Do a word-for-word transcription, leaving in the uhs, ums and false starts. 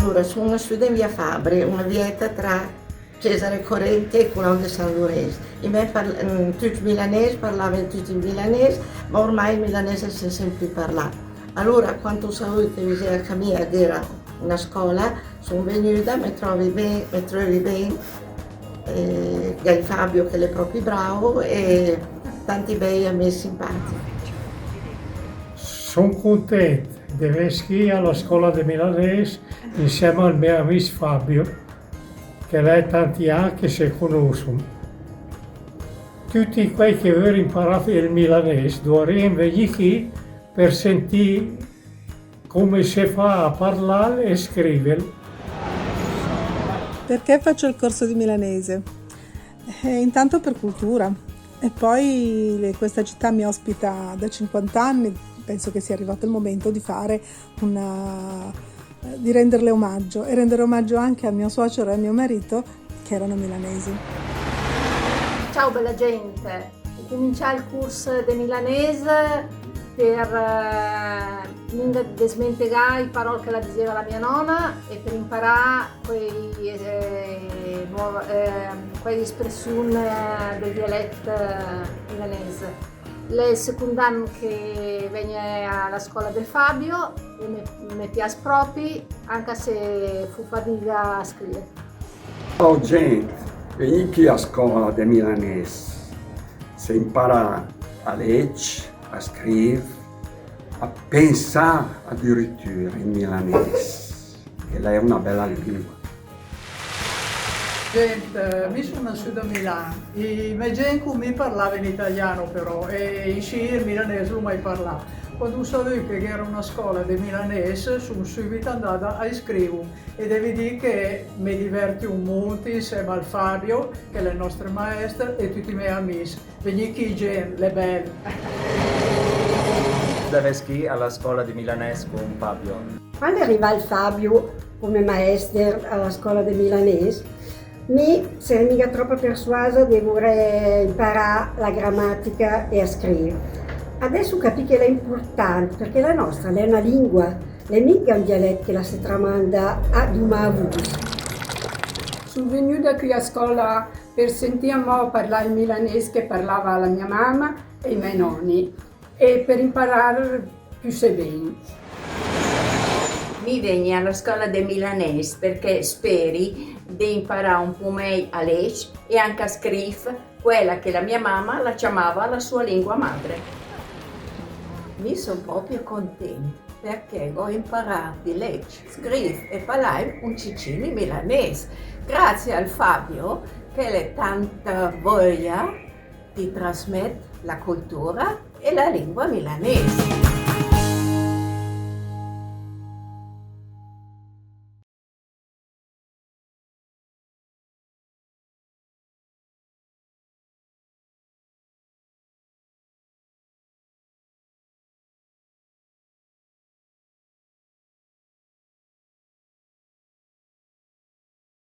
Alura, sun nassüda in via Fabbri, una vieta tra Cesare Correnti e Colon de San Lorenz. I me parl-, mm, tücc milanes, parlaven tücc in milanes, ma ormai il milanes se sent pü parlà. Alura, quand ho savüt che visì a ca mia gh'era una scola, sun vegnüda, me trovi ben, me trovi ben, eh, gh'è il Fabio che l'è propi bravo e tanti bei amis simpatici. Sun cuntent de vess chì a la scola de milanes insema al me amis Fabio, che l'è tanti ann che se cunussum. Tücc quei che vör imparà il milanes duarien vegnì chì per sentì come se fa a parlàl e scrivel. Perché faccio il corso di milanese? Eh, intanto per cultura. E poi le-, questa città mi ospita da cinquanta anni, penso che sia arrivato il momento di fare una, di renderle omaggio e rendere omaggio anche a mio suocero e a mio marito, che erano milanesi. Ciao bella gent, ho cumincià il curs de milanes per, eh, minga desmentegà i parol che la diseva la mia nona e per imparà quei, eh, nuov-, eh, quei espression, eh, del dialet, eh, milanes. L'è il secund ann che vegn a la scola del Fabio e me, me pias propi, anca se fu fadiga a scriv. Ciao gent, vegnì chì a scola de milanes. Se impara a legg, a scriv, a pensà adiritüra in milanes, che l'è una bella lingua. Gent, mi sun nassüda a Milan. I me gent cun mi parlaven italiano però, e inscì il milanes l'hu mai parlà. Quand ho savüt che gh'era una scola de milanes, sun sübit andada a iscrivum. E devi dì che me diverti un mund insema al Fabio, che l'è il nostr maestr, e tücc i me amis. Vegnì chì, gent, l'è bel. De vess chì a la scola de milanes cun Fabio. Quand l'è rivà il Fabio come maestr a la scola de milanes, mi seri minga tropa persuasa de vurè imparà la gramatica e a scriv. Adess ho capì che l'è impurtant, perché la nostra l'è una lingua, l'è minga un dialet che la se tramanda a dumà a vus. Sun vegnüda chì a scola per sentì amò parlà il milanes che parlava la mia mama e i me noni e per imparà püssé ben. Mi vegni a la scola de milanes perché speri de imparà un pu mei a legg e anca a scriv quela che la mia mama la ciamava la sua lingua madre. Mi son propi content perché gh'ho imparà di legg, scriv e parlà un cicin in milanes, grazie al Fabio che l'è tanta voglia di trasmet la cultura e la lingua milanes.